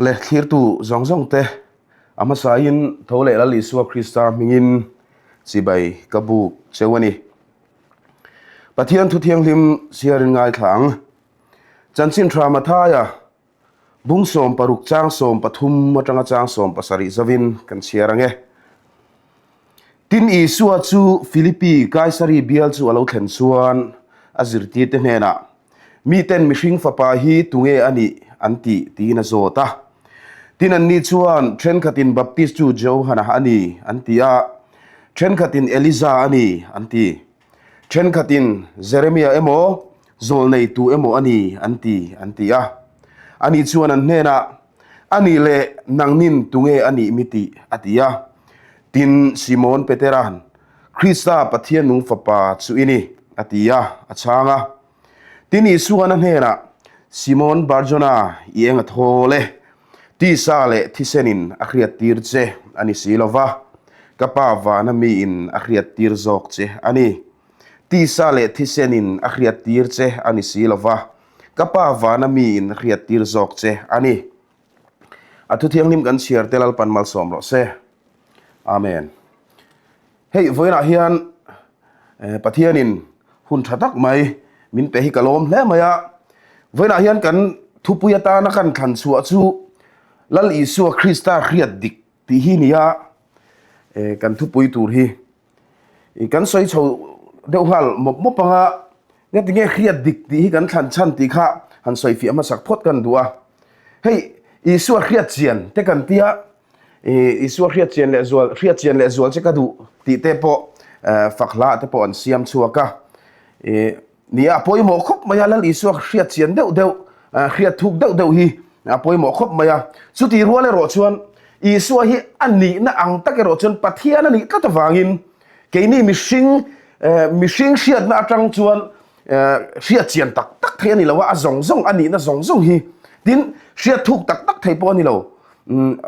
Le thlirtu zawng zawng te a hmasain tho leh Lal Isua Krista hmingin chibai ka buk cheu a ni. Pathian thu thianghlim chhiarin ngaithla ang. Chanchin tha Mathaia bung 16 chang 13 atanga chang 17 zavin kan chhiar ang e. Tin Isua chu Philippi Kaisari bial chu a lo thlen chuan a zirtirte hnenah Miten mihring fapa hi tunge a nih an tih tiin a zawt a. Tin anni chuan thenkhatin Baptist chu Johana a ni an ti a, thenkhatin Eliza a ni an ti. Thenkhatin Jeremia emaw zawlnei tu emaw a ni an ti an ti a. Ani chuan an hnenah, A nih leh nangnin tunge a nih mi tih a ti a. Tin Simon Petera'n, Krista Pathian nung fapa chu i ni, a ti a, a chhang a. Tin Isua'n a hnenah, Simon Barjona, i eng a thawl e? Tisa leh thisenin a hriattir che a ni si lo va, ka Pa vana miin a hriattir zawk che a ni. Tisa leh thisenin a hriattir che a ni si lo va, ka Pa vana miin a hriattir zawk che a ni. A thu thianghlim kan chhiar te Lalpan malsawm rawh se. Amen. Hei vawiinah hian Pathianin hun tha tak mai min pe hi ka lawm hle mai a. Vawiinah hian kan thupui atana kan thlan chhuah chu Lal Isua Krista hriat dik tih hi nia kan thupui tur hi. Kan sawi chho deuh nghal mawp mawp anga ngati nge hriat dik tih hi kan thlan chhan tih kha han sawi fiah hmasak phawt kan duh a. Hei Isua hriat chian te kan tia Isua hriat chian leh zual hriat chian leh zual che ka duh tih te pawh fak hla te pawh an siam chhuak a. Ni a pawimawh khawp mai a, Lal Isua hriat chian deuh deuh, hriat thuk deuh deuh hi a pawimawh khawp mai a. Chuti rual erawh chuan Isua hi a nihna ang tak erawh chuan Pathian a nih tlat avangin keini mihring mihring hriatna atang chuan hriat chian tak tak thei a ni lo a, a zawng zawng a nihna zawng zawng hi tin hriat thuk tak tak thei pawh a ni lo.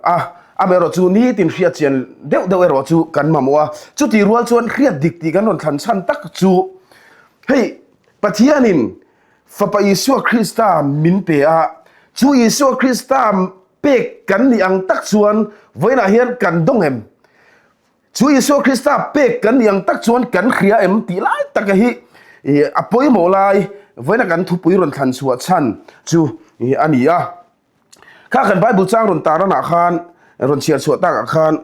A, amaherawh chu nitin hriat chian deuh deuh erawh chu kan mamawh a. Chuti rual chuan hriat dik tih kan rawn thlan chhan tak chu hei Pathianin Fapa Isua Krista min pe a, chu Isua Krista pek kan nih ang tak chuan vawiinah hian kan dawng em? Chu Isua Krista pek kan nih ang tak chuan kan hria em tih lai taka hi a pawimawh lai vawiina kan thupui rawn thlan chhuah chhan chu a ni a. Kha kan Bible chang rawn taranah khan rawn chhiar chhuah takah khan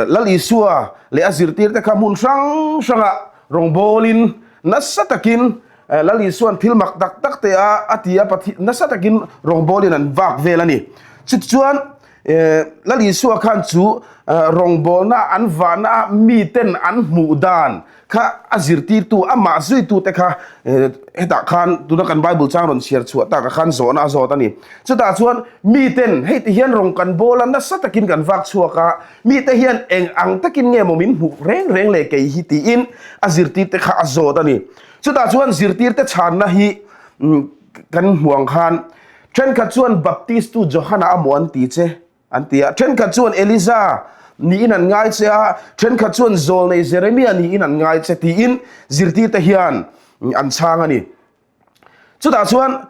Lal Isua leh a zirtirte kha hmun hrang hrangah rawngbawlin nasa takin Lal Isua'n thil mak tak tak te a a ti a, nasa takin rawngbawlin an vak vel a ni. Chutichuan Lal Isua khan chu rawngbawlna an vahna a miten an hmuh dan kha a zirtirtu amah zuitute kha hetah khan tuna kan Bible chang rawn chhiar chhuah takah khan zawhna a zawt a ni. Chutah chuan miten hei ti hian rawng kan bawl a, nasa takin kan vak chhuak a, mite hian eng ang takin nge maw min hmuh reng reng le kei hi tiin a zirtirte kha a zawt a ni. Chutah chuan zirtirte chhanna hi kan hmuh ang khan thenkhat chuan Baptistu Johana a maw an ti che. An ti a, thenkhat chuan Eliza niin an ngai che a, thenkhat chuan Zawlnei Jeremia niin an ngai che tiin zirtirte hian an chhang a ni. Chutah chuan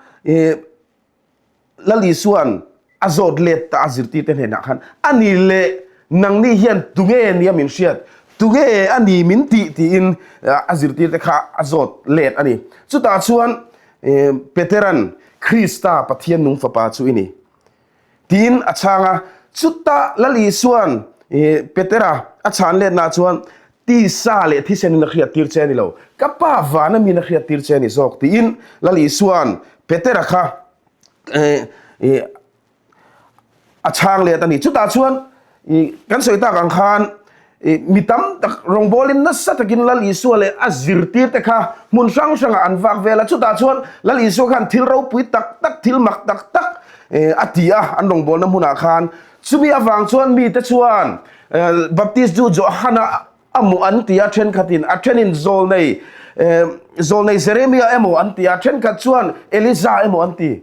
Lal Isua'n a zawt let ta a zirtirte hnenah khan, A ni leh nangni hian tunge nia min hriat, tunge a ni min tih tiin a zirtirte kha a zawt let a ni. Chutah chuan Petera'n, Krista Pathian nung fapa chu i ni. Tiin a chhang a. Chutah Lal Isua'n Petera a chhan letnah chuan, Tisa leh thisenin a hriattir che a ni lo, ka Pa vana min a hriattir che a ni zawk, tiin Lal Isua'n Petera kha a chhang let a ni. Chutah chuan kan sawi tak ang khan Mi tam tak rawngbawlin nasa takin Lal Isua leh a zirtirte kha hmun hrang hrangah an vak vel a. Chutah chuan Lal Isua khan thil ropui tak tak, thil mak tak tak a ti a an rawngbawlna hmunah khan. Chumi avang chuan mite chuan Baptist chu Johana a hmuh an ti a, thenkhatin a thenin zawlnei zawlnei Jeremia emaw an ti a, thenkhat chuan Eliza emaw an ti.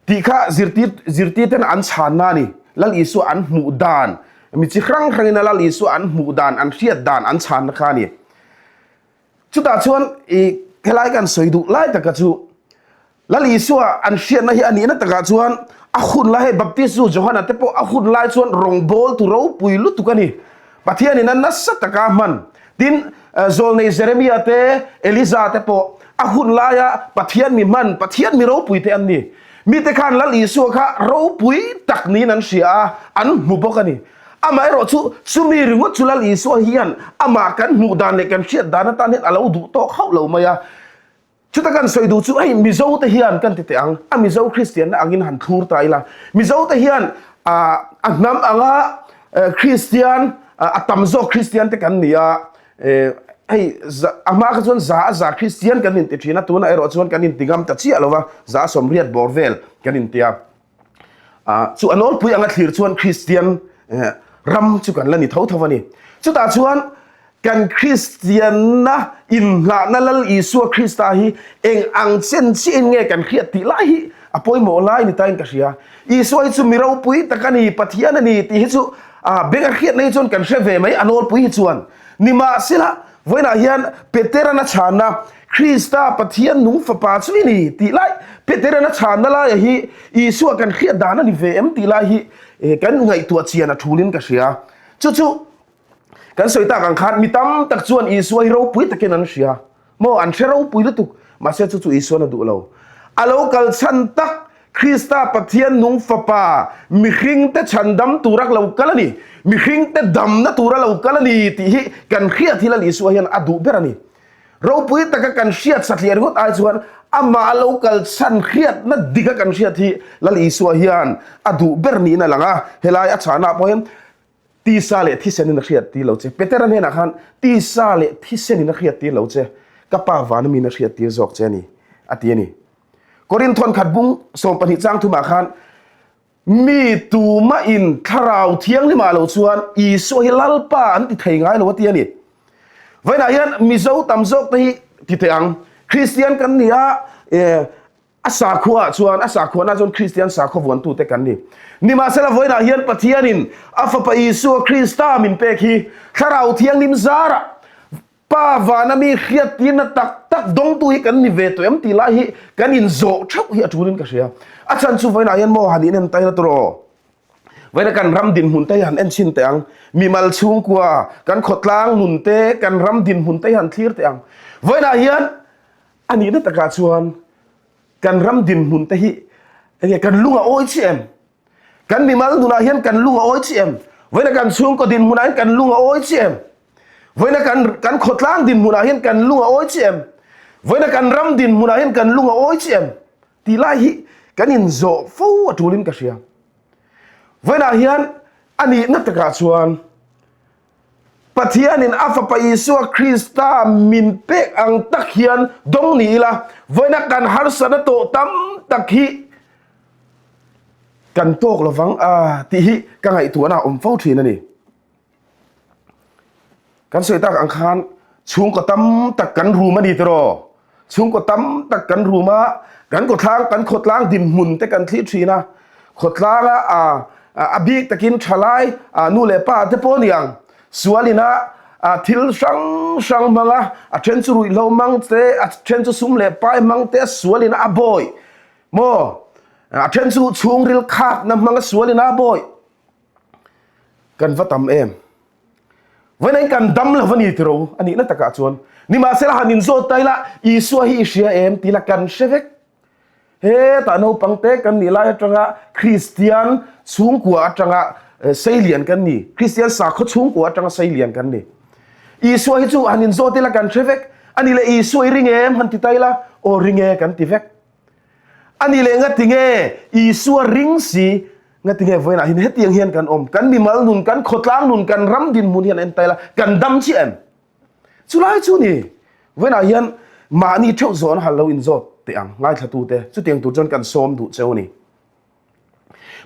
Tih kha zirtir zirtirten an chhanna a ni. Lal Isua an hmuh dan, mi chi hrang hrangin a Lal Isua an hmuh dan, an hriat dan an chhanna kha a ni. Chutah chuan i helai kan sawi duh lai taka chu Lal Isua an hriatna hi a nihna takah chuan A hun lai hei Baptistu Johana te pawh a hun lai chuan rawngbawltu ropui lutuk a ni. Pathianin a nasa taka a hman. Tin, Zawlnei Jeremia te, Eliza te pawh a hun laia Pathian mi hman, Pathian mi ropui te an ni. Mite khan Lal Isua kha ropui tak niin an hria a, an hmu bawk a ni. Amaherawh chu, chumi ringawt chu Lal Isua hian amah kan hmuh dan leh kan hriat dan atan hian a lo duh tawk hauh lo mai a. Chuta kan sawi duh chu hei Mizo te hian kan ti teh ang, a Mizo Kristianna angin han thlur ta ila. Mizo te hian a hnam anga Kristian, a tam zawk Kristian te kan ni a, hei a hma kha chuan za a za Kristian kan inti thin a, tunah erawh chuan kan inti ngam ta chiah lo va, za 80 bawr vel kan inti a. Chu a nawlpui anga thlir chuan Kristian ram chu kan la ni tho tho a ni. Chutah chuan kan Kristianna inhlahna Lal Isua Krista hi eng ang chen chiahin nge kan hriat tih lai hi a pawimawh lai ni tain ka hria. Isua hi chu mi ropui tak a ni, Pathian a ni tih hi chu beng a hriatna hi chuan kan hre ve mai a nawlpui hi chuan. Nimahsela, Vawiinah hian Peteran a chhanna, Krista Pathian nung fapa chu i ni tih lai, Peteran a chhanna laia hi Isua kan hriat dan a ni ve em tih lai hi kan ngaihtuah chian a thulin ka hria. Chu chu kan sawi tak ang khan mi tam tak chuan Isua hi ropui takin an hria. Maw an hre ropui lutuk, mahse chu chu Isuan a duh lo. A lo kal chhan tak Krista Pathian nung Fapa, mihringte chhandam tura lo kal a ni, mihringte damna tura lo kal a ni tih hi kan hriat hi Lal Isua hian a duh ber a ni. Ropui taka kan hriat satliah ringawt ai chuan amah a lo kal chhan hriatna dika kan hriat hi Lal Isua hian a duh ber niin a lang a, helai a chhana pawh hian tisa leh thisenin a hriat tir lo che. Petera hnenah khan tisa leh thisenin a hriat tir lo che, ka Pa vana miin a hriat tir zawk che a ni, a ti a ni. Korinthon khat bung 12 chang thumah khan mi tumahin thlarau thianghlimah lo chuan Isua hi Lalpa an ti thei ngai lo a ti a ni. Vawiinah hian Mizo tam zawk te hi ti teh ang. Kristian kan ni a, a sakhua chuan a sakhuana chuan Kristian sakhua vuantute kan ni. Nimahsela vawiinah hian Pathianin a fapa Isua Krista min pek hi thlarau thianghlim zarah Pa vana mi hriattirna tak tak dawngtu hi kan ni ve tawh em tih lai hi kan inzawh theuh hi a tulin ka hria. A chhan chu vawiinah hian maw han inen taina tur aw. Vawiina kan ram dinhmun te hi han en chhin teh ang. Mimal chhungkua, kan khawtlang nun te, kan ram dinhmun te hi han thlir teh ang. Vawiinah hian a nihna takah chuan kan ram dinhmun te hi enge kan lung a awi chiah em? Kan mimal nunah hian kan lung a awi chiah em? Vawiina kan chhungkaw dinhmunah hian kan lung a awi chiah em? Vawiina kan kan khawtlang dinhmunah hian kan lung a awi chiah em? Vawiina kan ram dinhmunah hian kan lung a awi chiah em? Tih lai hi kan inzawh fo a tulin ka hria. Vawiinah hian a nihna takah chuan Pathianin a Fapa Isua Krista min pek ang tak hian dawng ni ila, vawiina kan harsatna tawh tam tak hi kan tawk lovang a tih hi ka ngaihtuahna a awm fo thin a ni. Kan sawi tak ang khan chhungkaw tam tak kan rum a ni tiraw? Chhungkaw tam tak kan rum a, kan khawthlang kan khawtlang dinhmun te kan thlir thin a, khawtlanga a a bik takin thalai nu leh pa te pawh a ni ang, sual ina thil hrang hrang hmang a, a then chu ruihhlo hmang te, a then chu sum leh pai hmang te, sual ina a bawi maw? A then chu chhungril khakna hmanga sual ina a bawi. Kan va tam em? Vawiin kan dam lo a ni tiro a nihna takah chuan. Nimahsela han inzawt ta ila Isua hi i hria em tih la kan hre vek. Hetah naupang te kan nih lai atanga Kristian chhungkua atanga seilian kan ni. Kristian sakhaw chhungkua atanga seilian kan ni. Isua hi chu han inzawt ila kan hre vek. Ani leh Isua i ring em han ti ta ila aw ring e kan ti vek. Ani leh ngati nge Isua ring si ngati nge vawiinah hian hetiang hian kan awm kan mimal nun kan khawtlang nun kan ram dinhmun hian en ta ila kan dam chiah em chulai chu ni vawiinah hian mahni theuh zawn hal lo inzawt teh ang ngaithlatute chutiang tur chuan kan sawm duh cheu a ni.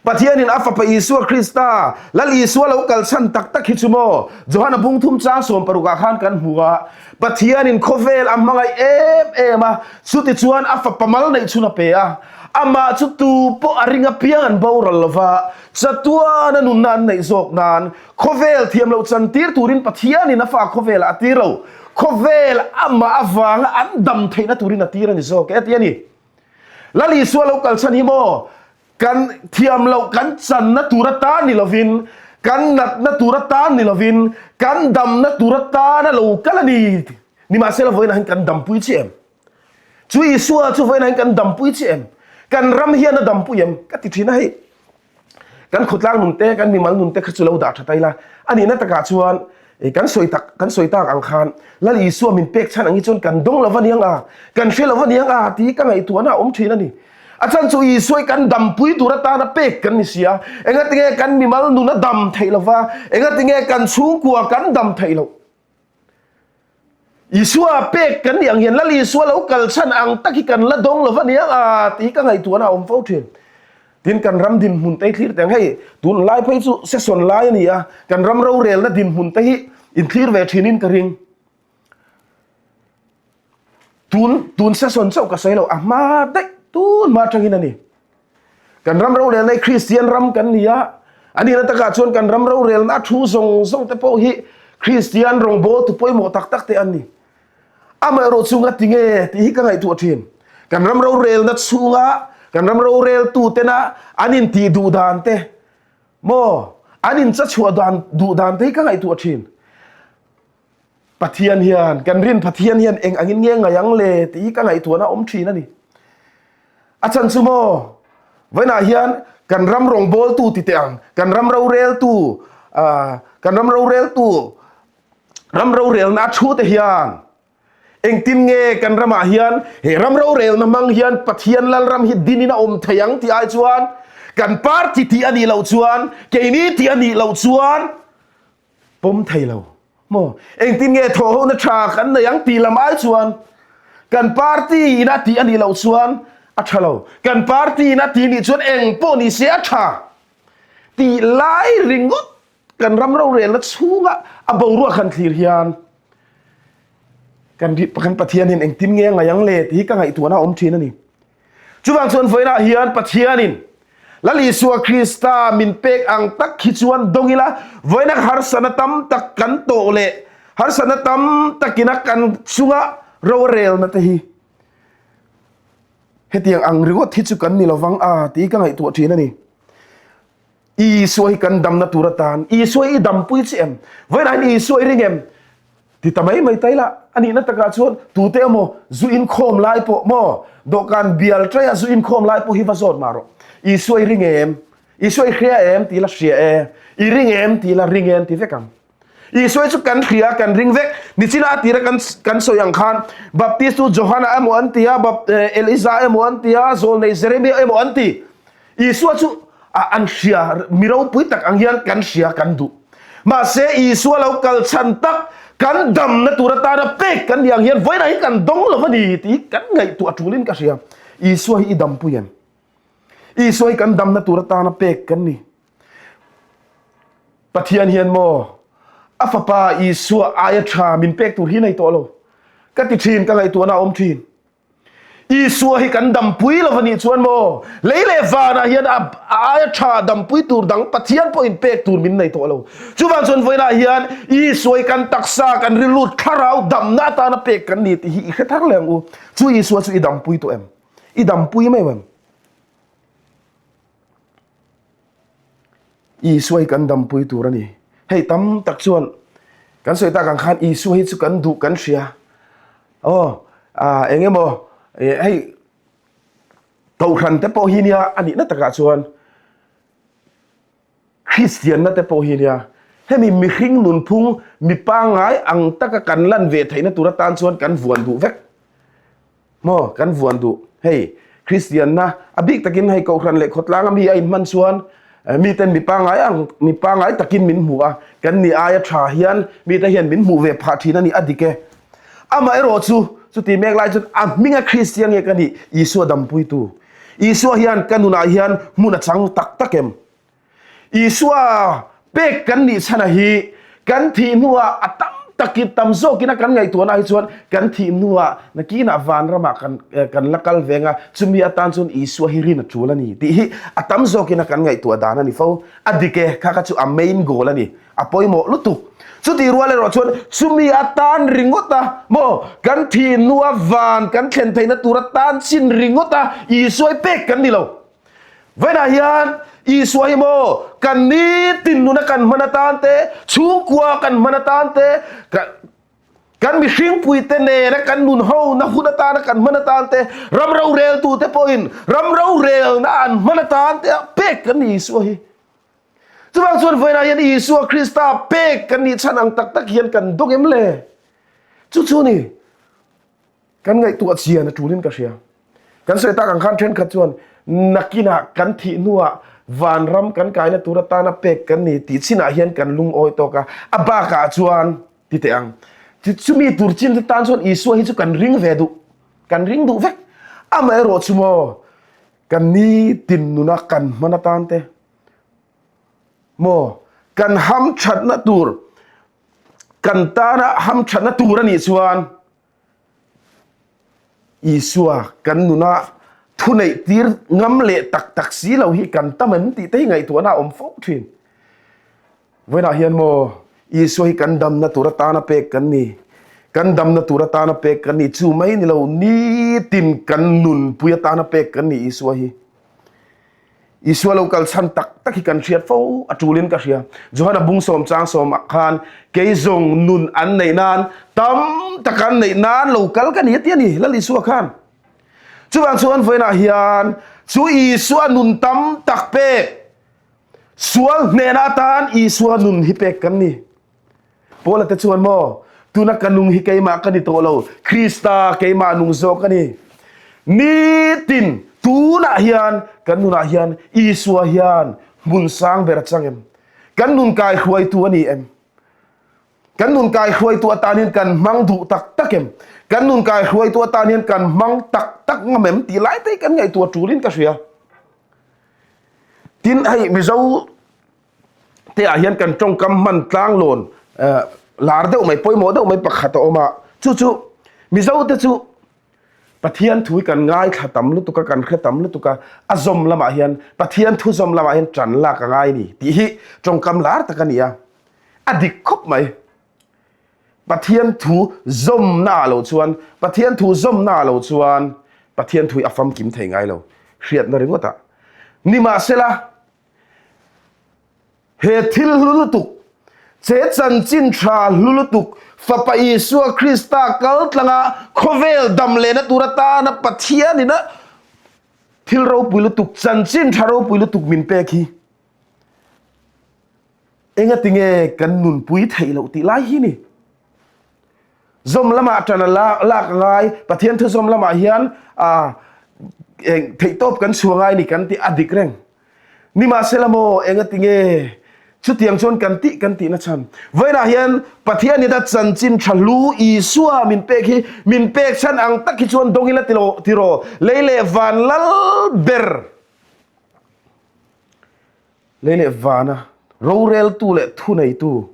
Pathianin a Fapa Isua Krista, Lal Isua lo kal chhan tak tak hi chu maw? Johana bung thum chang sawm parukah khan kan hmu a, Pathianin khawvel a hmangaih em em a, chutichuan a Fapa mal neih chhun a pe a, amah chu tu pawh a ring apiang an boral lo va, chatuana nunna an neih zawk nan khawvel thiam lo chantir turin Pathianin a fa khawvelah a tir lo, khawvel amah avanga an dam theihna turin a tir a ni zawk e, a ti a ni. Lal Isua lo kal chhan hi maw? Kan thiam loh kan channa tur atan ni lovin, kan natna tur atan ni lovin, kan damna tur atana lo kal a ni. Nimahsela vawiinah hian kan dampui chiah em? Chu Isua chu vawiinah hian kan dampui chiah em? Kan ram hian a dampui em? Ka ti thin a hei. Kan khawtlang nun te, kan mimal nun te kha chu lo dah tha ta ila. A nihna takah chuan kan sawi tak, kan sawi tak ang khan Lal Isua min pek chhan ang hi chuan kan dawng lo va niang a, kan hre lo va niang a tih hi ka ngaihtuahna a awm thin a ni. A chhan chu Isua hi kan dampui tur atana pek kan ni si a, engatinge kan mimal nun a dam theih lo va, engatinge kan chhungkua kan dam theih loh. Isua pek kan nih ang hian Lal Isua lo kal chhan ang tak hi kan la dawng lo va nia a tih hi ka ngaihtuahna a awm fo thin. Tin kan ram dinhmun te hi thlir teng hei tun lai phei chu session lai a ni a, kan ram rorelna dinhmun te hi inthlir ve thinin ka ring. Tun tun session chauh ka sawi lo a hma daih tun hma atangin a ni. Kan ram rorelna hi Kristian ram kan ni a, a nihna takah chuan kan ram rorelna a thu zawng zawng te pawh hi Kristian rawngbawltu pawimawh tak tak te an ni. Amaherawh chu ngati nge tih hi ka ngaihtuah thin. Kan ram rorelna chhunga kan ram roreltu tena an intih duh dan te maw an inchachhuah dan duh dan te hi ka ngaihtuah thin. Pathian hian, kan rin Pathian hian eng angin nge ngai ang le tih hi ka ngaihtuahna awm thin a ni. A chhan chu maw, vawiinah hian kan ram rawngbawltu ti teh ang, kan ram roreltu, kan ram roreltu, ram rorelna a thu te hian engtin nge kan ramah hian he ram rorelna hmang hian Pathian Lalram hi dinin a awm thei ang tih ai chuan kan party tih a nih loh chuan, keini tih a nih loh chuan Pawm thei lo maw? Engtin nge thawhhona tha kan nei ang tih lam ai chuan kan party in a tih a nih loh chuan a tha lo. Kan party in a tih nih chuan eng pawh ni se a tha tih lai ringawt kan ram rorelna chhunga a boruak han thlir hian kan kan Pathian hian engtin nge a ngaih ang le tih hi ka ngaihtuahna a awm thin a ni. Chuvang chuan vawiinah hian Pathianin Lal Isua Krista min pek ang tak hi chuan dawng ila, vawiina harsatna tam tak kan tawh leh harsatna tam takina kan chunga rorelna te hi hetiang ang ringawt hi chu kan ni lovang a tih ka ngaihtuah thin a ni. Isua hi kan damna tur atan Isua hi i dampui chi em? Vawiinah hian Isua i ring em? Ti ta mai mai ta ila, a nihna takah chuan tute emaw zu inkhawm lai pawh maw dawhkan bial ṭaia zu inkhawm lai pawh hi va zawt mah rawh. Isua i ring em? Isua i hria em? Ti ila hria e. I ring em? Ti ila ring e an ti vek ang. Isua chu kan hria, kan ring vek. Nichina a tira kan kan sawi ang khan Baptist chu Johana emaw an ti a, Eliza emaw an ti a, Zawlnei Jeremia emaw an ti. Isua chu an hria, mi ropui tak ang hian kan hria, kan duh. Mahse, Isua lo kal chhan tak, kan damna tur atana pek kan nih ang hian vawiinah hi kan dawng lo a ni tih hi kan ngaihtuah tulin ka hria. Isua hi i dampui em? Isua hi kan damna tur atana pek kan ni. Pathian hian maw a fapa Isua aia tha min pek tur hi nei tawh lo. Ka ti thin, ka ngaihtuahna a awm thin. Isua hi kan dampui lo anih chuan maw lei leh vanah hian a aia tha dampui tur dang Pathian pawhin pek tur min nei tawh lo. Chuvang chuan vawiinah hian Isua hi kan taksa, kan rilru, thlarau damna atana pek kan ni tih hi i hre thar leh ang u. Chu Isua chu i dampui tawh em? I dampui mai em? Isua hi kan dampui tur a ni. Hei tam tak chuan kan sawi tak ang khan Isua hi chu kan duh kan hria. Aw, eng emaw hei Kohhran te pawh hi nia a nihna takah chuan Kristianna te pawh hi nia hemi mihring nunphung mi pangngai ang taka kan lan ve theihna tur atan chuan kan vuan duh vek. Maw kan vuan duh hei Kristianna a bik takin hei Kohhran leh khawtlang a mi a inhman chuan miten mi pangngai ang mi pangngai takin min hmu a kan ni aia tha hian mite hian min hmuh ve phah thin a ni a dik e. Amaherawh chu chuti mek lai chuan a hminga Kristian nge ka nih Isua dampuitu Isua hian ka nunah hian hmun a chang tak tak em? Isua pek kan nih chhana hi kan thih hnuah a tam takin tam zawkin a kan ngaihtuahna hi chuan kan thih hnuah nakinah vanramah kan kan la kal veng a, chumi atan chuan Isua hi rin a tul a ni tih hi a tam zawkin a kan ngaihtuah dan a ni fo. A dik e, kha kha chu a main goal a ni, a pawimawh lutuk. Chutih rual erawh chuan chumi atan ringawt a maw kan thih hnua van kan thlen theihna tur atan chin ringawt a Isua hi pek kan ni lo. Vawiinah hian Isua hi maw kan nitin nuna kan hman atan te, chhungkua kan hman atan te, kan mihringpuite nena kan nun hona hun atana kan hman atan te, ram roreltute pawhin ram rorelna an hman atan te pek kan ni Isua hi. Chuvang chuan vawiinah hian Isua Krista pek kan nih chhan ang tak tak hian kan dawng em le? Chu chu ni. Kan ngaihtuah chian a tulin ka hria. Kan sawi tak ang khan thenkhat chuan nakinah kan thih hnuah vanram kan kaina tur atana pek kan ni tih chinah hian kan lungawi tawk a, a bakah chuan ti teh ang. Chumi tur chin te tan chuan Isua hi chu kan ring ve duh, kan ring duh vek. Amaherawh chu maw kan nitin nuna kan hman atan te maw kan hamthatna tur kan tana hamthatna tur a nih chuan Isua kan nuna thuneih tir ngam leh tak tak si lo hi kan tam em tih te hi ngaihtuahna a awm fo thin. Vawiinah hian maw Isua hi kan damna tur atana pek kan ni. Kan damna tur atana pek kan ni. Chu mai ni lo nitin kan nunpui atana pek kan ni Isua hi. Isua lo kal chhan tak tak hi kan hriat fo a tulin ka hria. Johana bung sawm chang sawm ah khan kei zawng nun an neih nan tam tak an neih nan lo kal ka ni a ti a ni Lal Isua khan. Chuvang chuan vawiinah hian chu Isua nun tam tak pek sual hnehna atan Isua nun hi pek kan ni. Paula te chuan maw, tuna ka nung hi keimah ka ni tawh lo, Krista keimah nung zawk a ni. Nitin tunah hian kan nunah hian Isua hian hmun sang ber a chang em? Kan nun kai hruaitu a ni em? Kan nun kai hruaitu atan hian kan hmang duh tak tak em? Kan nun kai hruaitu atan hian kan hmang tak tak ngam em? Tih lai te hi kan ngaihtuah tulin ka hria. Tin, hei Mizo te ah hian kan tawngkam hman tlanglawn lar deuh mai pawimawh deuh mai pakhat a awm a chu chu Mizo te chu Pathian thu hi kan ngaithla tam lutuk a kan hre tam lutuk a a zawm lamah hian Pathian thu zawm lamah hian tan lak a ngai a ni tih hi tawngkam lar tak a ni a a dik khawp mai. Pathian thu zawmna ah lo chuan Pathian thu zawmna ah lo chuan Pathian thu hi a famkim thei ngai lo hriatna ringawt ah nimahsela He thil hlu lutuk, che chanchin tha hlu lutuk, Fapa Isua Krista kal tlanga khawvel dam lehna tur atana Pathianin a thil ropui lutuk, chanchin tha ropui lutuk min pek hi engatinge kan nunpui theih loh tih lai hi ni. Zawm lamah ṭan a lak a ngai, Pathian thu zawm lamah hian theihtawp kan chhuah ngai ni kan tih a dik reng. Nimahsela maw engatinge chutiang chuan kan tih kan tihna chhan? Vawiinah hian Pathian in a chanchin tha hlu Isua min pek hi min pek chhan ang tak hi chuan dawng ila tiraw lei leh van lal ber lei leh vana roreltu leh thuneitu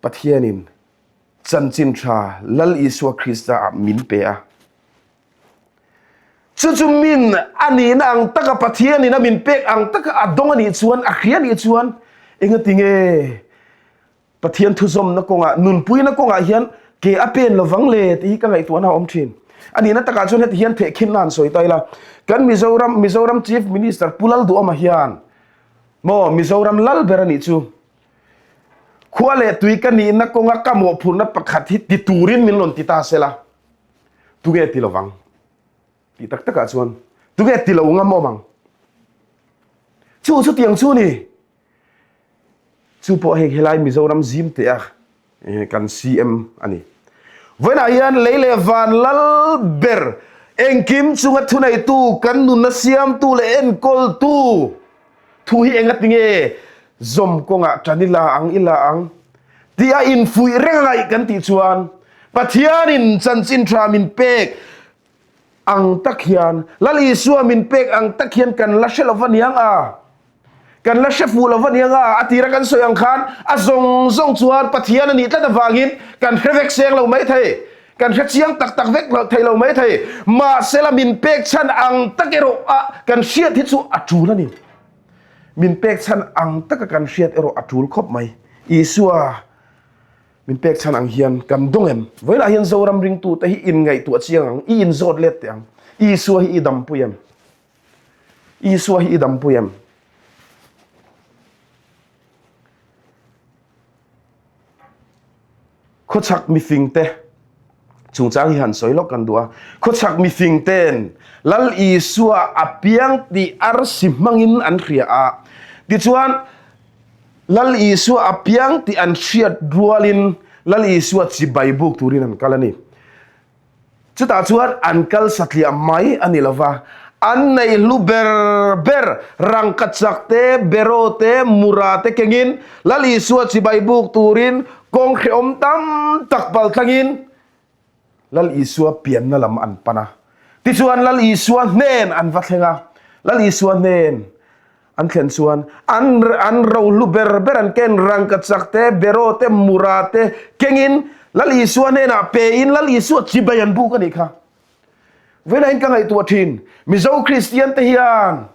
Pathianin chanchin tha Lal Isua Krista ah min pe a. Chu chu min a nihna ang taka Pathianin a min pek ang taka a dawng a nih chuan, a hria a nih chuan engatinge Pathian thuzawmna kawngah, nunpuina kawngah hian ke a pen lovang le tih hi ka ngaihtuahna a awm thin. A nihna takah chuan heti hian thehkhinna han sawi ta ila, kan Mizoram, Mizoram Chief Minister Pu Lalduhawma hian maw Mizoram lal ber a nih chu khua leh tui ka nihna kawnga ka mawhphurhna pakhat hi ti turin min rawn ti ta sela. Tunge ti lovang? Tih tak takah chuan tunge ti lo ngam awm ang? Chu chutiang chu ni. Chu pawh hei helai Mizoram zim teh a kan CM a ni. Vawiinah hian lei leh van lal ber engkim chunga thuneitu kan nunna siamtu leh enkawltu Thu hi enga tinge zawm kawngah tan ila ang ila ang tih a infuih reng a ngaih kan tih chuan Pathianin chanchin tha min pek ang tak hian Lal Isua min pek ang tak hian kan la hre lova niang a, kan la hre fuh lova niang a, a tira kan sawi ang khan a zawng zawng chuan Pathian a nih tlat avangin kan hre vek seng lo mai thei, kan hre chiang tak tak vek thei lo mai thei. Mahsela min pek chhan ang tak erawh a kan hriat hi chu a tul a ni. Min pek chhan ang taka kan hriat erawh a tul khawp mai. Isua min pek chhan ang hian kan dawng em? Vawilah hian Zoram ringtute hi inngaihtuah chiang ang, i inzawt let teh ang. Isua hi i dampui em? Isua hi i dampui em? Khawchhak mifingte chungchang hi han sawi lawk kan duh a. Khawchhak mifingten Lal Isua a piang tih arsi hmangin an hria a. Tichuan, Lal Isua a piang tih an hriat rualin Lal Isua chibai buk turin an kal a ni. Chutah chuan an kal satliah mai a ni lo va, an nei hlu ber ber rangkachak te, beraw te, mura te kengin Lal Isua chibai buk turin kawng hrehawm tam tak pal thlangin Lal Isua pianna lam an pan a. Tichuan Lal Isua hnen an va thleng a, Lal Isua hnen An thlen chuan an an rohlu ber ber an ken rangkachak te, beraw te, mura te kengin Lal Isua hnenah pein Lal Isua chibai an buk a nih kha. Vawiin ka ngaihtuah thin, Mizo Kristian te hian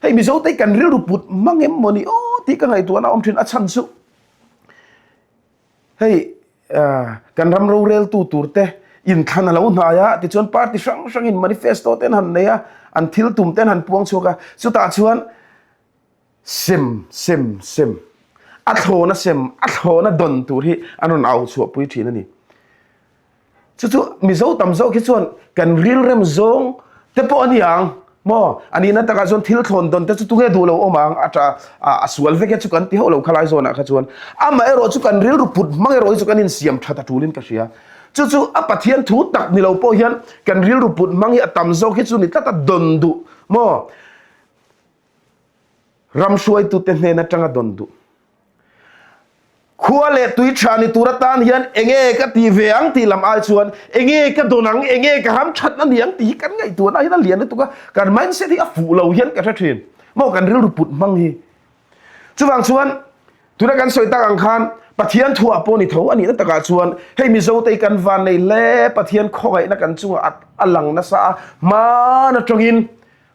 hei Mizo te hi kan rilru put mang em maw ni aw tih ka ngaihtuahna a awm thin a chhan chu. Hei kan ram roreltu tur te inthlan a lo hnai a, tichuan party hrang hrangin manifesto te an han nei a, an thil tum te an han puang chhuak a, chutah chuan sem sem sem a thlawna sem a thlawna dawn tur hi an rawn au chhuahpui thin a ni. Chu chu Mizo tam zawk hi chuan kan rilrem zawng te pawh a ni ang maw? A nihna takah chuan thil thlawn dawn te chu tunge duh lo awm ang a ṭa a sual vek e chu kan ti hauh lo khalai zawnah kha chuan. Amaherawh chu kan rilru put hmang erawh hi chu kan insiam ṭhat a ṭulin ka hria. Chu chu a Pathian thu tak ni lo pawh hian kan rilru put hmang hi a tam zawk hi chu ni tlat a dawn duh maw? Ram hruaitute hnen aṭanga dawn duh. Khua leh tui tha ni tur atan hian enge ka ti ve ang tih lam ai chuan enge ka dawn ang, enge ka ham that a ni ang tih hi kan ngaihtuahna hian a lian lutuk a, kan mindset hi a fuh lo hian ka hre thin. Maw kan rilru put hmang hi. Chuvang chuan tuna kan sawi tak ang khan Pathian thuah pawh ni tho a nihna takah chuan hei Mizote hi kan van nei hle, Pathian khawngaihna kan chungah a lang nasa a, hman atangin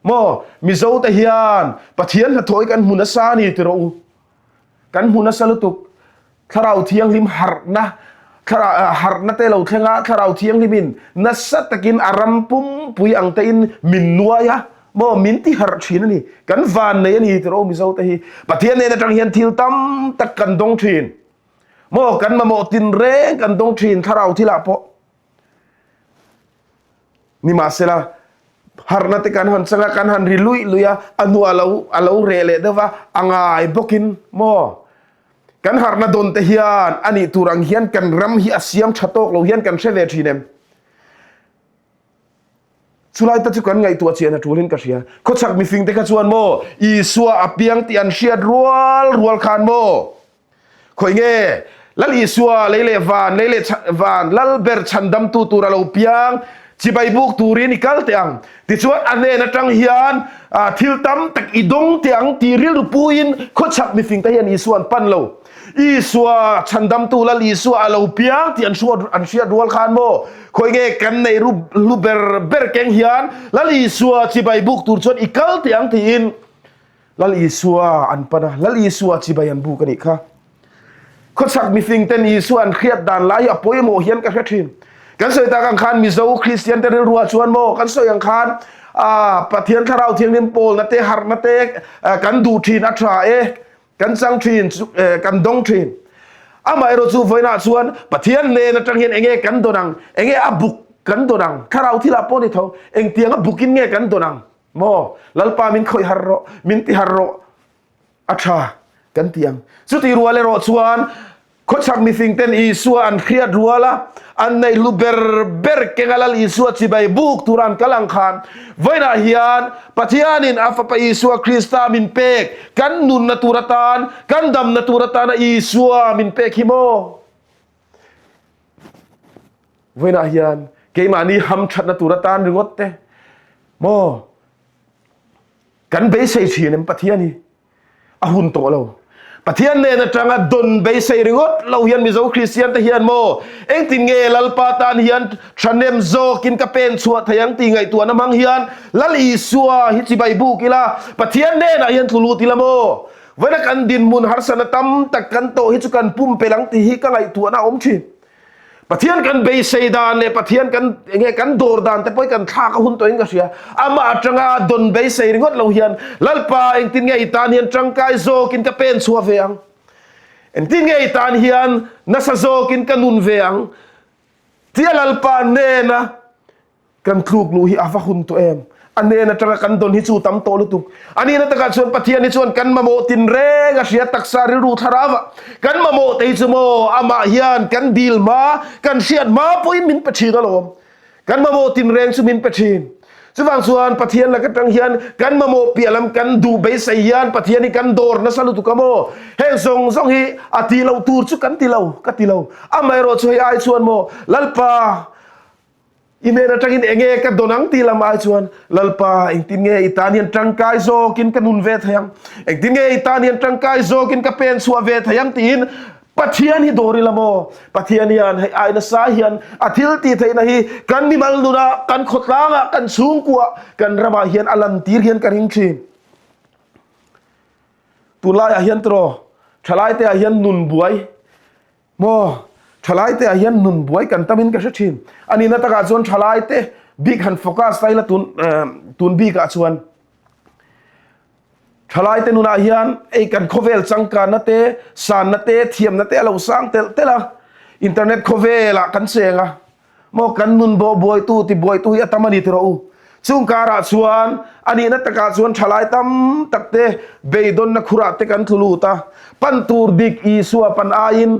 maw Mizote hian Pathian hnathawh hi kan hmu nasa a ni ti rawh u. Kan hmu nasa lutuk. Thlarau Thianghlim harhna, thlarau harhna te lo thleng a, Thlarau Thianghlimin nasa takin a ram pumpui ang tein min nuai a, maw min ti harh thin a ni. Kan van nei a ni tiraw Mizo te hi. Pathian nen atang hian thil tam tak kan dawng thin. Maw kan mamawh tinreng kan dawng thin Thlarau thilah pawh. Nimahsela, harhna te kan han chang a, kan han ri luih luih a, a hnuah a lo a lo reh leh deuh va, a ngai bawkin maw? Kan harhna dawn te hian a nih tur ang hian kan ram hi a siam tha tawk lo hian kan hre ve thin em? Chulai te chu kan ngaihtuah chian a tulin ka hria. Khawchhak mifing te kha chuan maw Isua a piang tih an hriat rual rual khan maw? Khawi nge Lal Isua lei leh van, lei leh van, Lal ber chhandamtu tur a lo piang, chibai buk turin i kal teh ang. Tichuan a hnen atang hian thil tam tak i dawng teh ang tih rilru puiin khawchhak mifingte hian Isua an pan lo. Isua chhandamtu Lal Isua a lo piang tih an an hriat rual khan maw khawi nge kan nei ru hlu ber ber keng hian Lal Isua chibai buk tur chuan i kal teh ang tiin Lal Isua an pan a, Lal Isua chibai an buk a nih kha. Khawchhak mifing ten Isua an hriat dan lai hi a pawimawh hian ka hre thin. Kan sawi tak ang khan Mizo Kristian te rilruah chuan maw kan sawi ang khan ah Pathian Thlarau Thianghlim pawlna te harhna te kan duh thin a tha e, kan chang thin kan dawng thin. Amaherawh chu vawiinah chuan Pathian hnen atang hian enge kan dawn ang, enge a buk kan dawn ang, Thlarau thilah pawh ni tho, engtiang a bukin nge kan dawn ang. Maw, Lalpa min khawih har rawh, min ti har rawh, a tha kan ti ang. Chuti rual erawh chuan khawchhak mifing ten Isua an hriat rual a, an nei hlu ber ber kenga Lal Isua chibai buk tura an kal ang khan, vawiinah hian Pathianin a Fapa Isua Krista min pek, kan nunna tur atan, kan damna tur atana Isua min pek hi maw? Vawiinah hian keimahni hamthatna tur atan ringawt te maw kan beisei thin em Pathian hi a hun tawh lo. Pathian nen atanga don beisei ringawt lo hian Mizo Kristian te hian maw engtin nge Lalpa tan hian thahnem zawkin ka pen chhuah thei ang tih ngaihtuahna hmang hian Lal Isua hi chibai buk ila Pathian hnenah hian tlu lut ila maw vawiina kan dinhmun harsatna tam tak kan tawh hi chu kan pumpelh ang tih hi ka ngaihtuahna a awm thin. Pathian kan beisei dan leh Pathian kan enge kan dawr dan te pawh hi kan thlak a hun tawhin ka hria. Amah atanga dawn beisei ringawt lo hian Lalpa engtin nge i tan hian tangkai zawkin ka pen chhuah ve ang? Engtin nge i tan hian nasa zawkin ka nun ve ang? Tia Lalpa hnena Kan tluk luh hi a va hun tawh em? A hnen atanga kan dawn hi chu tam tawh lutuk. A nihna takah chuan Pathian hi chuan kan mamawh tinreng a hria taksa rilru thlarau a. Kan mamawh te hi chu maw amah hian kan dil hma, kan hriat hma pawhin min pe thin alawm. Kan mamawh tinreng chu min pe thin. Chuvang chuan Pathian lak atang hian kan mamawh piah lam kan duh beisei hian Pathian hi kan dawr nasa lutuk a maw? Heng zawng zawng hi a tih loh tur chu kan ti lo, ka ti lo. Amaherawh chu hei ai chuan maw Lalpa, I hnen atangin enge ka dawn ang tih lam ai chuan Lalpa engtin nge i tan hian tangkai zawkin ka nun ve thei ang, engtin nge i tan hian tangkai zawkin ka pen chhuah ve thei ang tiin Pathian hi dawr ila maw? Pathian hian hei ai nasa hian a thil tih theihna hi kan mimal nunah, kan khawtlangah, kan chhungkuah, kan ramah hian a lantir hian ka ring thin. Tunlaiah hian tiraw thalaite ah hian nun buai Maw, thalaite ah hian nun buai kan tam in ka hre thin. A nihna takah chuan thalaite bik han focus ta ila tun tun bik ah chuan thalaite nunah hian ei kan khawvel changkanna te, sanna te, thiamna te a lo sang telh telh a. Internet khawvel ah kan cheng a. Maw kan nun bawh buaitu ti buaitu hi a tam a ni ti rawh u. Chung karah chuan a nihna takah chuan thalai tam tak te beidawnna khurah te kan tlu lut a. Pan tur dik Isua pan aiin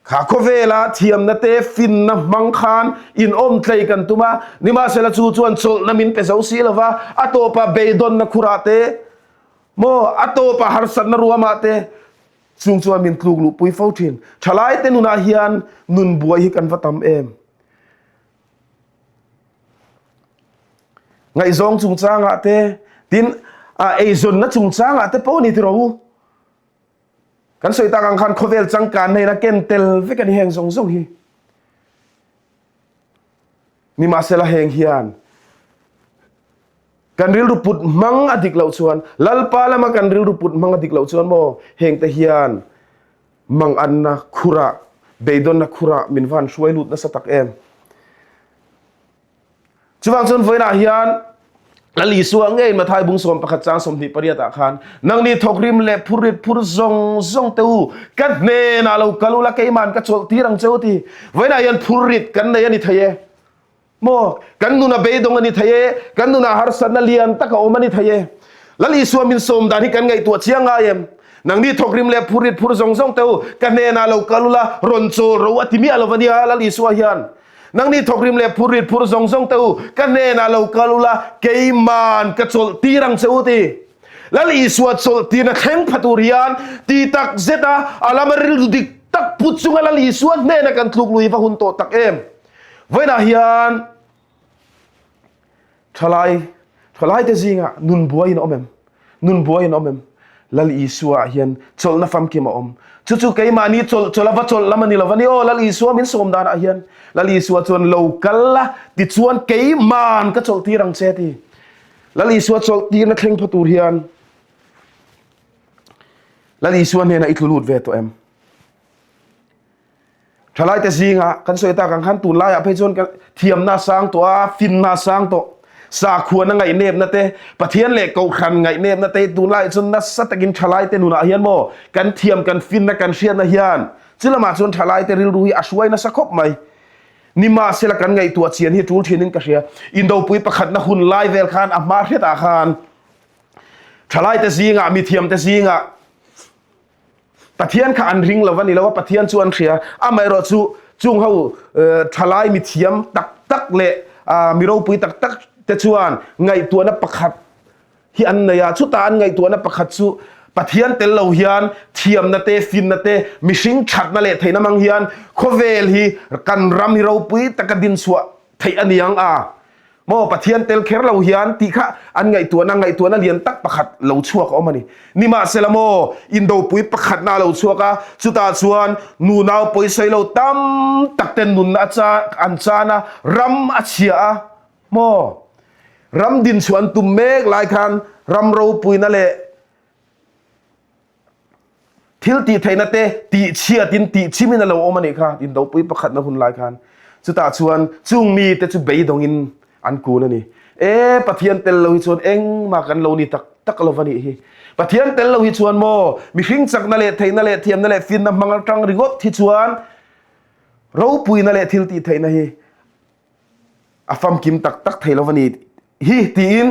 kha khawvela thiamna te finna hmang khan inawm tlei kan tum a. Nimahsela chu chuan chawlhna min pe zo si lova a tawpah beidawnna khurah te maw a tawpah harsatna ruamah te Chung chuan min tluk luhpui fo thin. Thalaite nunah hian nun buai hi kan va tam em. Ngaihzawng chungchangah te, tin a eizawnna chungchangah te pawh ni ti rawh u. Kan sawi tak ang khan khawvel changkanna in a ken tel vek a ni heng zawng zawng hi. Nimahsela heng hian Kan rilru put hmang a dik loh chuan, Lalpa lama kan rilru put hmang a dik loh chuan maw, hengte hian manganna khurah, beidawnna khurah min van hruai lut nasa tak em. Chuvang chuan vawiinah hian Lal Isua ngei Mathai bung 11 chang 28 ah khan nangni thawkrim leh phurrit phur zawng zawng te u ka hnenah lo kal ula keiman ka chawlh tir ang che u ti. Vawiinah hian phurrit kan nei a ni thei e. Maw, kan nuna beidawng a ni thei e, kan nunah harsatna lian tak a awm a ni thei e. Lal Isua min sawm dan hi kan ngaihtuah chiang ngai em? Nangni thawkrim leh phurrit phur zawng zawng te u, ka hnenah lo kal ula, rawn chawl ro a ti miah lo va nia Lal Isua hian. Nangni thawkrim leh phurrit phur zawng zawng te u, ka hnenah lo kal ula, keiman ka chawlh tir ang che u ti. Lal Isua chawlh tirna thleng pha tur hian ti tak zet a, a lama rilru dik tak put chunga Lal Isua hnena kan tluk lui va hun tawh tak em? Vawiinah hian thalai thalaite zingah nun buaiin a awm em? Nun buaiin a awm em? Lal Isua ah hian chawlhna famkim a awm. Chu chu keimahni chawlh chawlh a va chawlh lam a ni lo va ni aw Lal Isua min sawm danah hian Lal Isua chuan lo kal la tichuan keiman ka chawlh tir ang che ti. Lal Isua chawlh tirna thleng pha tur hian Lal Isua hnenah i tlu lut ve tawh em? Thalaite zinga kan sawi tak ang khan tunlaiah phei chuan thiamna a sang tawh a, finna a sang tawh. Sakhuana ngaihnepna te, Pathian leh Kohhran ngaihnepna te tunlaiah chuan nasa takin thalaite nunah hian maw kan thiam, kan finna, kan hriatna hian chulamah chuan thalaite rilru hi a hruai nasa khawp mai. Nimahsela kan ngaihtuah chian hi tul thinin ka hria. Indopui pakhatna hun lai vel khan a hma hretah khan thalaite zingah, mithiamte zingah Pathian kha an ring lo a ni lo a, Pathian chu an hria. Amaherawh chu chung ho thalai mithiam tak tak leh mi ropui tak tak te chuan ngaihtuahna pakhat hi an nei a. Chutah an ngaihtuahna pakhat chu Pathian tel lo hian thiamna te, finna te, mihring thatna leh theihna hmang hian khawvel hi kan ram hi ropui taka dinchhuah theih a ni ang a. Maw Pathian tel kher lo hian tih kha an ngaihtuahna ngaihtuahna lian tak pakhat lo chhuak a awm a ni. Nimahsela maw indopui pakhatna a lo chhuak a, chutah chuan nunau pawisawi lo tam tak ten nunna a cha an chan a, ram a chhia a, maw ram dinchhuah an tum mek lai khan ram ropuina leh. Thil tih theihna te tih chhiatin tih chimin a lo awm a nih kha indopui pakhatna hun lai khan. Chutah chuan chung mite chu beidawngin an kun a ni. E, Pathian tel lo hi chuan engmah kan lo ni tak tak lo va nih hi. Pathian tel lo hi chuan maw mihring chakna leh theihna leh thiamna leh finna hmang atang ringawt hi chuan ropuina leh thil tih theihna hi a famkim tak tak thei lo a ni hi tiin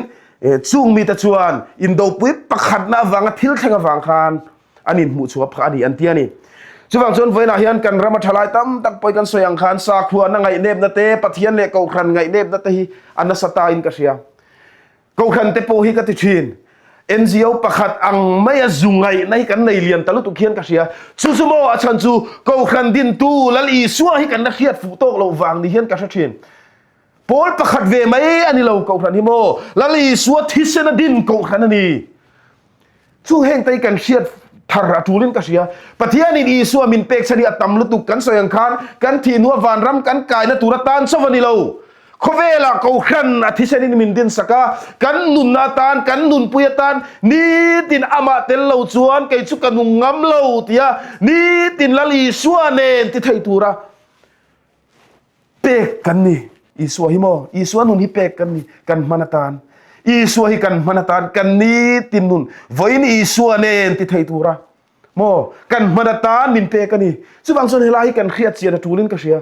chung mite chuan indopui pakhatna avanga thil thleng avang khan an inhmuh chhuah phah a ni an ti a ni. Chuvang chuan vawiinah hian kan rama thalai tam tak pawh kan sawi ang khan sakhuana ngaihnepna te, Pathian leh Kohhran ngaihnepna te hi a nasa ta in ka hria. Kohhran te pawh hi ka ti thin. NGO pakhat ang maia zu ngaihna hi kan nei lian ta lutuk hian ka hria. Chu chu maw a chhan chu Kohhran dintu Lal Isua hi kan la hriat fuh tawk loh vang ni hian ka hre thin. Pawl pakhat ve mai a ni lo Kohhran hi maw Lal Isua thisen a din Kohhran a ni. Chu heng te hi kan hriat thar a tulin ka hria. Pathianin Isua min pek chhan hi a tam lutuk kan sawi ang khan kan thih hnua vanram kan kaina tur atan chauh a ni lo. Khawvelah Kohhran a thisenin min dinsak a, kan nunna atan, kan nunpui atan nitin amah tel lo chuan kei chu ka nung ngam lo tia nitin Lal Isua nen ti thei tura Pek kan ni. Isua hi maw? Isua nun hi pek kan ni. Kan hman atan. Isua hi kan hman atan kan nitin nun vawiin Isua nen ti thei tura maw kan hman atan min pek a ni. Chuvang chuan helai hi kan hriat chian a tulin ka hria.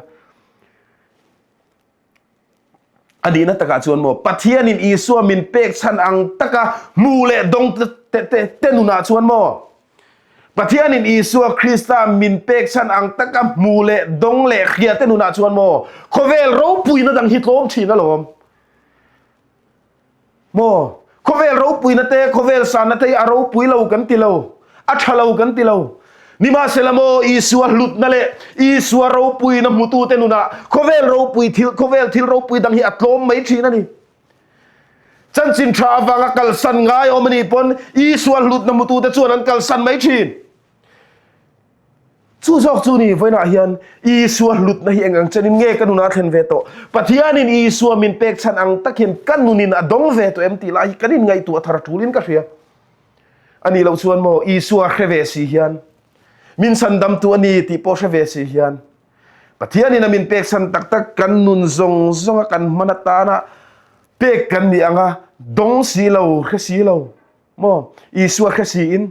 A nihna takah chuan maw Pathianin Isua min pek chhan ang taka hmu leh dawng te te te nunah chuan maw Pathianin Isua Krista min pek chhan ang taka hmu leh dawng leh hria te nunah chuan maw khawvel ropuina dang hi tlawm thin alawm. Maw khawvel ropuina te khawvel sanna te hi a ropui lo kan ti lo, a tha lo kan ti lo. Nimahsela maw Isua hlutna leh Isua ropuina hmutu te nunah khawvel ropui thil khawvel thil ropui dang hi a tlawm mai thin a ni. Chanchin tha avanga kalsan ngai awm a nih pawn Isua hlutna hmutute chuan an kalsan mai thin. Chu zawk chu ni vawiinah hian Isua hlutna hi eng ang chenin nge ka nunah thlen ve tawh? Pathianin Isua min pek chhan ang tak hian ka nunin a dawng ve tawh em tih lai hi kan inngaihtuah thar a tulin ka hria. A nih loh chuan maw Isua hre ve si hian min chhandamtu a ni tih pawh hre ve si hian Pathianin a min pek chhan tak tak kan nun zawng zawnga kan hman atana pek kan nih anga dawng si lo, hre si lo maw? Isua hre siin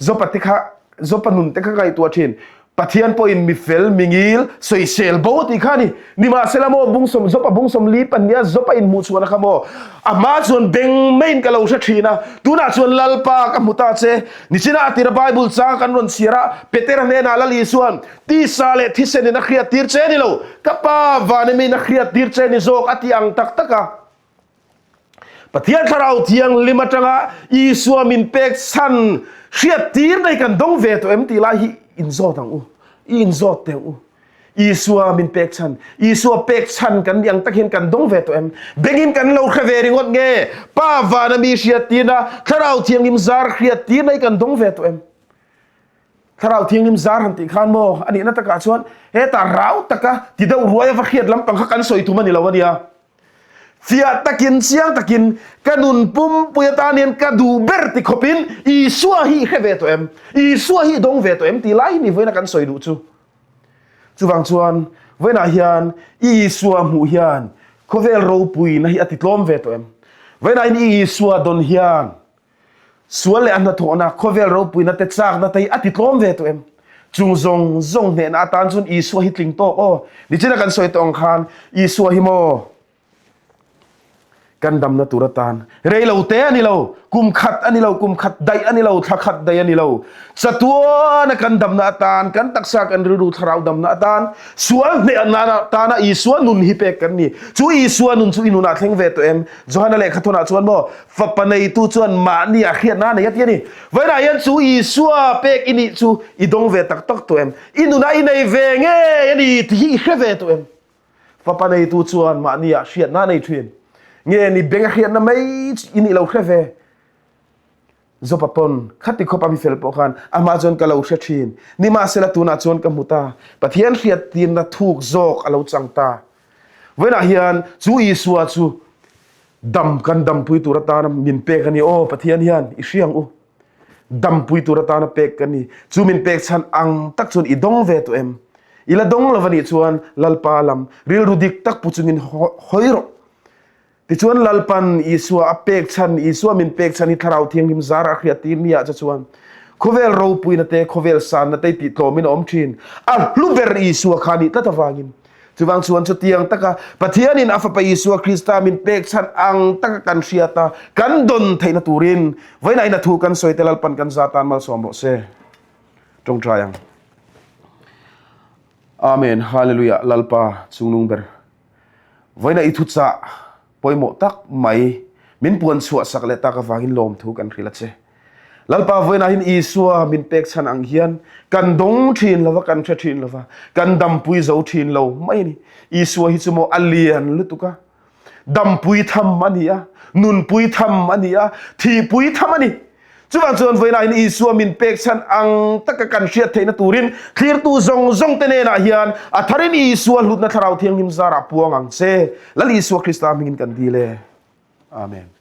Jopa te kha Jopa nun te kha ngaihtuah thin. Pathian pawhin mi fel, mi ngil, sawisel bo a tih kha a ni. Nimahsela maw bungsawm Jopa bungsawm li pahniha Jopa inhmuh chhuahna kha maw a hma chuan beng maiin ka lo hre thin a, tunah chuan Lalpa ka hmu ta che. Nichina a tira Bible chang kan rawn chhiar a, Petera hnenah Lal Isuan Tisa leh thisen in a hriat tir che ni lo, ka pa van emaw in a hriat tir che ni zawk a ti ang tak tak a. Pathian Thlarau Thianghlim atanga Isua min pek chhan hriat tir nei kan dawng ve tawh em tih lai hi inzawt ang u, i inzawt teh ang u. Isua min pek chhan, Isua pek chhan kan nih ang tak hian kan dawng ve tawh em? Bengin kan lo hre ve ringawt nge? Pa vana mi hriat tirna, Thlarau Thianghlim zar hriat tir nei kan dawng ve tawh em? Thlarau Thianghlim zar han tih khan maw a nihna takah chuan hetah rau taka ti deuh ruai ava hriat lampang kha kan sawi tum a ni lo a nia. Fiah takin chiang takin ka nun pumpui atan hian ka duh ber ti khawpin Isua hi i hre ve tawh em? Isua hi i dawng ve tawh em? tih lai hi ni vawiina kan sawi duh chu. Chuvang chuan vawiinah hian i Isua hmuh hian khawvel ropuina hi a ti tlawm ve tawh em? Vawiinah hian i Isua dawn hian Sual leh a hnathawhna, khawvel ropuina te chakna te hi a ti tlawm ve tawh em? Chung zawng zawng hnehna atan chuan Isua hi tling tawk aw. Nichina kan sawi tawh ang khan Isua hi maw kan damna tur atan rei lo te a ni lo, kum khat a ni lo, kum khat daih a ni lo, thla khat daih a ni lo. Chatuana kan damna atan, kan taksa kan rilru thlarau damna atan, sual hnehna atana Isua nun hi pek kan ni. Chu Isua nun chu i nunah thleng ve tawh em? Johana lehkha thawnah chuan maw Fapa neitu chuan mahni a hriatna a nei a ti a ni. Vawiinah hian chu Isua pek i nih chu i dawng ve tak tak tawh em? I nunah i nei ve ngei a ni tih hi i hre ve tawh em? Fapa neitu chuan mahni ah hriatna a nei thin. Nge ni beng a hriatna mai i nih lo hre ve? Jopa pawn khati khawp a mi fel pawh khan amah chuan ka lo hre thin. Nimahsela tunah chuan ka hmu ta. Pathian hriattirna thuk zawk a lo chang ta. Vawiinah hian chu Isua chu Dam kan dampui tur atana min pek a ni. Aw Pathian hian i hria ang u. Dampui tur atana pek ka ni. Chu min pek chhan ang tak chuan i dawng ve tawh em? I la dawng lo a nih chuan Lalpa lam rilru dik tak pu chungin hawi rawh. Tichuan Lalpan Isua a pek chhan, Isua min pek chhan hi Thlarau Thianghlim zar a hriat tir ni ah che chuan khawvel ropuina te, khawvel sanna te tih tlawmin a awm thin. A hlu ber Isua kha nih tlat avangin Chuvang chuan chutiang taka Pathianin a Fapa Isua Krista min pek chhan ang taka kan hriat a, kan dawn theihna turin vawiin a thu kan sawi te Lalpan kan za tan malsawm rawh se. Tawngtai ang. Amen. Hallelujah. Lalpa chungnung ber. Vawiin i thuchah pawimawh tak mai min puan chhuah sak leh tak avangin lawmthu kan hrilh a che. Lalpa vawiinah hian Isua min pek chhan ang hian kan dawng thin lova, kan hre thin lova, kan dampui zo thin lo mai a ni. Isua hi chu maw a lian lutuk a, dampui tham a ni a, nunpui tham a ni a, thihpui tham a ni. Chuvang chuan vawiinah hian Isua min pek chhan ang taka kan hriat theihna turin thlirtu zawng zawng te hnenah hian a tharin Isua hlutna Thlarau Thianghlim zarah puang ang che. Lal Isua Krista hmingin kan dil e. Amen.